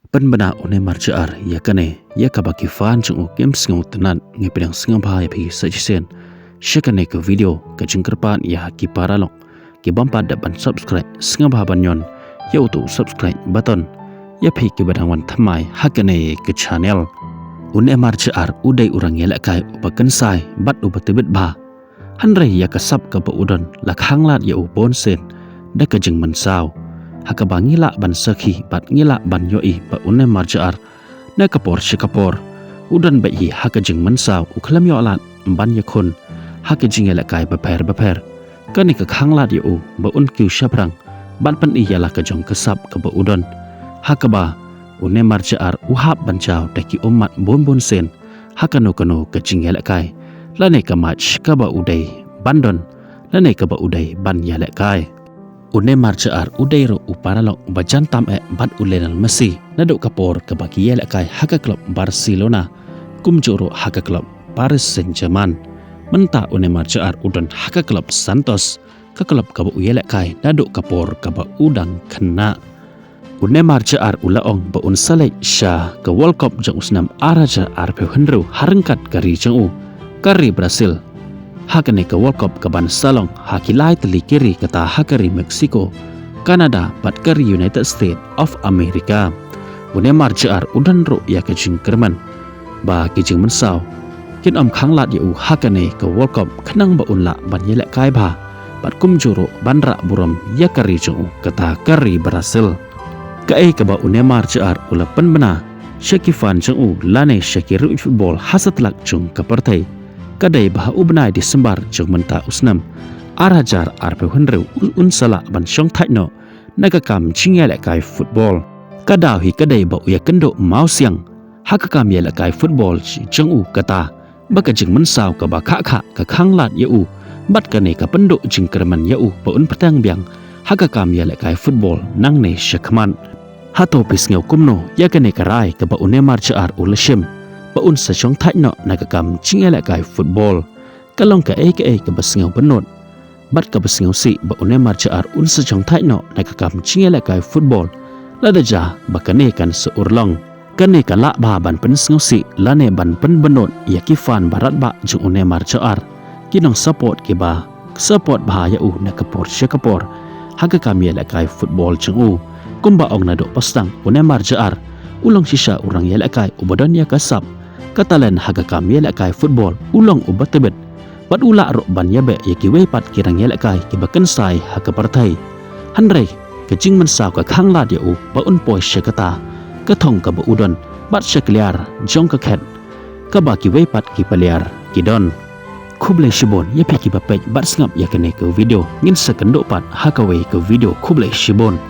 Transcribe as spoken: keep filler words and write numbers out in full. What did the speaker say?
Pynbna u Neymar Jr ïa kane, ïa kaba ki fan jong u kim sngewtynnat. Ngi pdiang sngewbha ïa phi sa shisien sha kane ka video, ka jingkyrpad ïa ki paralok ki bym pat da ban subscribe, sngewbha ban ñion ïa uto u subscribe button ïa phi kiba dang wan thymmai ha kane ka channel. U Neymar Jr u dei u rangialehkai uba kynsai bad uba tbit bha. Hynrei ïa ka sap kaba u don la khanglad ïa u bunsien da ka jingmynsaw, ha kaba ngi lah ban sakhi bad ngi lah ban ïohi ba u Neymar Jr na ka por sha ka por u don beit hi ha ka jingmynsaw, u khlem ïoh lad ban ïakhun ha ka jingïalehkai bapher bapher. Kane ka khanglad ïa u ba un kiew shaphrang bad pyni ïa la ka jong ka sap kaba u don, ha kaba u Neymar Jr u hap ban jaw da ki ummat bun bunsien ha kano kano ka jingïalehkai lane ka match kaba u dei ban don lane kaba u dei ban ïalehkai. U Neymar Jr u dei ruh u paralok uba jan tam eh bad u Lionel Messi, naduh ka por kaba ki ïalehkai ha ka klub Barcelona kumjuh ruh ha ka klub Paris Saint-Germain. Mynta u Neymar Jr u don ha ka klub Santos, ka klub kaba u ïalehkai naduh ka por kaba u dang khynnah. U Neymar Jr u la ong ba un sa leit sha ka World Cup jong u snem ar hajar arphew hynriew ha ryngkat ka ri jong u, ka ri Brazil. Ha kane ka World Cup kaban sa long ha ki lai tylli ki ri, kata ha ka ri Mexico, Canada bad ka ri United States of America. U Neymar Jr u don ruh ïa ka jingkyrmen ba ki jingmynsaw kin ym khanglad ïa u ha kane ka World Cup khnang ba un lah ban ïalehkai bha bad kumjuh ruh ban rah burom ïa ka ri jong u, kata ka ri Brazil. Kaei kaba u Neymar Jr u la pynbna sha ki fan jong u lane sha ki riewiew football ha satlak jong ka pyrthei ka dei ba ha u bnai December jong mynta u snem ar hajar arphew hynriew u, un sa lah ban shongthait noh na ka kam jingïalehkai football. Ka daw hi ka dei ba u ïakynduh mawsiang ha ka kam ïalehkai football jong u, kata ba ka jingmynsaw kaba khah khah ka khanglad ïa u bad kane ka pynduh jingkyrmen ïa u ba un bteng biang ha ka kam ïalehkai football nangne shakhmat. Hato phi sngew kumno ïa kane ka rai kaba u Neymar Jr u la shim ba un sa shongthait noh na ka kam jingïalehkai football? Ka long kaei kaei kaba sngewbynnud bad kaba sngewsih ba u Neymar Jr un sa shongthait noh na ka kam jingïalehkai football, lada jia ba kane kan sa urlong. Kane ka lah bha ban pynsngewsih lane ban pynbynnud ïa ki fan baratbah jong u Neymar Jr, ki nongsupport kiba support bha ïa u na ka por sha ka por ha ka kam ïalehkai football jong u. Kumba ong naduh ba sdang, u Neymar Jr u long shisha u rangialehkai uba don ïa ka sap, ka talent ha ka kam ïalehkai football, u long uba tbit bad u lah ruh ban ïabeh ïa kiwei pat ki rangialehkai kiba kynsai ha ka pyrthei. Hynrei ka jingmynsaw ka khanglad ïa u ba un poi sha kata ka thong kaba u don bad sha ka liar jong ka khet kaba kiwei pat ki player ki don. Khublei shibun ïa phi kiba peit bad sngap ïa kane ka video. Ngin sa kynduh pat ha kawei ka video. Khublei shibun.